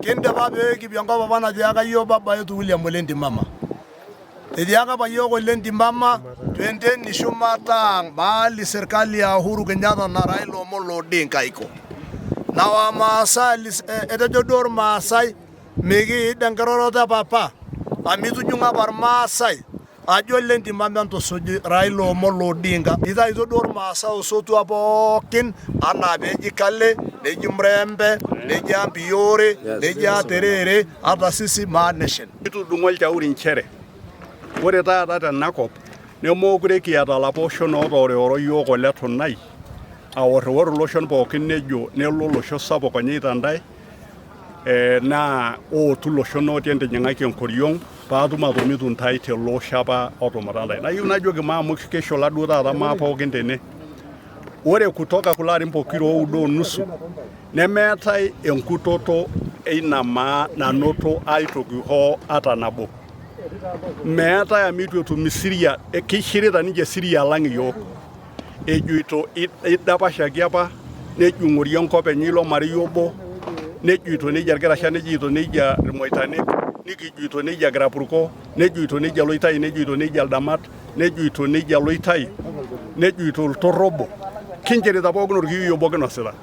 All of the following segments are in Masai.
Kindipa pee kipie enkop apa natiaka iyiook baba yetu William Ole Ntimama. Etiaka apa iyiook Ole Ntimama twendeni shumata ang mahali serkali ya Uhuru Kenyatta na Raila Omolo Odinga iko. Na Wamaasai etejo duo Irmaasai mikiid enkiroroto e papa amu itujung'o apa Irmaasai ajo Ole Ntimama entusuj Raila Omolo Odinga. Itaito duo Irmaasai osotua pookin anaa peeji Kale, neji Mrembe, neji Ambiore, neji Aterere, ata sisi Maa Nation. Kitudung'o olchauri nchere ore taata tenakop nemookure kiata lapa oshon otoorioro iyiook ole Tunai aorriwor iloshon pookin nejo nelo olosho sapuk onyaita ntae naa ootu iloshon otii entijing'aki enkoriong paatum atomitu ntae tele osho apa otumuta ntae. Nayieu najoki maa amu keshula duo taata maa pookin tene. Ore kutoka kulo arin pokira oudo onusu nemeetae enkutoto eina maa nanoto aitoki hoo ata nabo. Meetae amu eitu etum isiria, kishirita ninche isiria alang iyiook. Ejoito eidapashaki apa nejung'ori enkop enye ilo marei obo, nejoito nejia Irkirasha, nejoito nejia Irmoitanik, nikijoito nejia Kirapurko, nejoito nejia Loitai, nejoito nejia Ildamat, nejoito nejia Loitai, nejoito Iltorrobo. Kinchirita pookin orkiyio obo kinosita.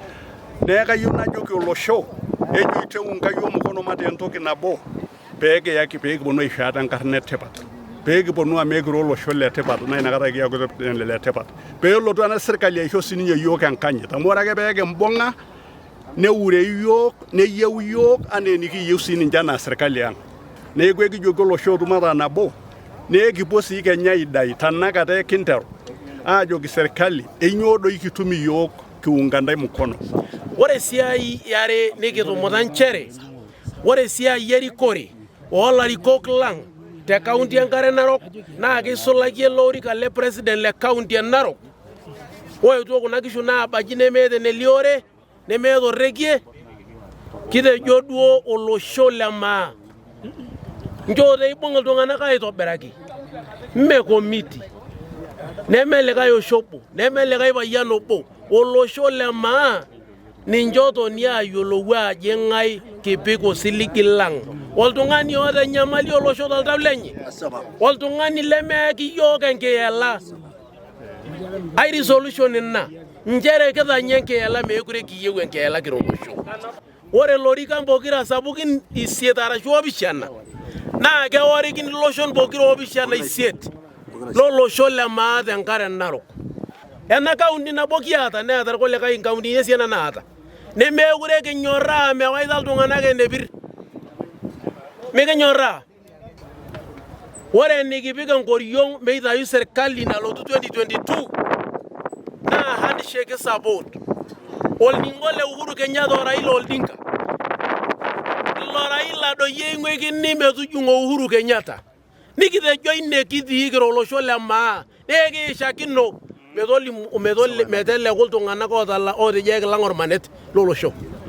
Neeku kayieu najoki olosho, ejoito eunga iyiook mkono mataa entoki nabo. Pee kiyaki pee kiponu aisho ate enkarna e tipat pee kiponu amu ekira olosho le tipat naa inakata kiaku le tipat pee elotu ena sirkali aisho sininye iyiook enkanyit amu ore ake pee kimbung'a neure iyiook neyieu iyiook anaa enikiyieu sininche anaa sirkali ang. Neeku ekijoki olosho ootu mataa nabo naa ekipuo sii kenya aidai tanakata ekinteru aajoki sirkali einyoo doi kitum iyiook kiunga ntae mkono. Ore esiai yare nikitumuta nchere Ore esiai erikore oo larikok lang te kaunti e Nkare Narok naa keisulaki ele orika le president le kaunti e Narok oetuo kuna kishu naabaji nemeeta eneliore nemeeta orrekie. Kitejo duo olosho le maa nchoo teibung iltung'anak aitobiraki, mme komiti neme likae osho obo neme likae payian obo, olosho le maa ninche otoni ayiolou ajo ing'ae kipik osiligi lang. Oltung'ani oota enyamali olosho toltau lenye, oltung'ani lemeyaki iyiook enkiyela. Ai resolution ina nchere kitanya enkiyela, meekure kiyieu enkiyela kira olosho. Ore lorikan pokira sapukin isiet arashu oopishana naa keworikini iloshon pokira oopishana isiet lolosho le maa te Nkare Narok. Ena kaunti nabo kiata neeta irkulikae inkauntini esiana naata. Nemeekure kinyorraa mewaita iltung'anak enepir. Mikinyorraa. Ore enikipik enkoriong meitayu serkali nalotu 2022 naa handshake support. Olning'o le Uhuru Kenyatta o Raila Odinga. Ilo Raila doi eing'uikini metujung'o Uhuru Kenyatta. Nikitejo ine kitii kira olosho le maa naa ekiishakino metolimu meteleku iltung'anak ootala otejo ekilang ormanet lolosho.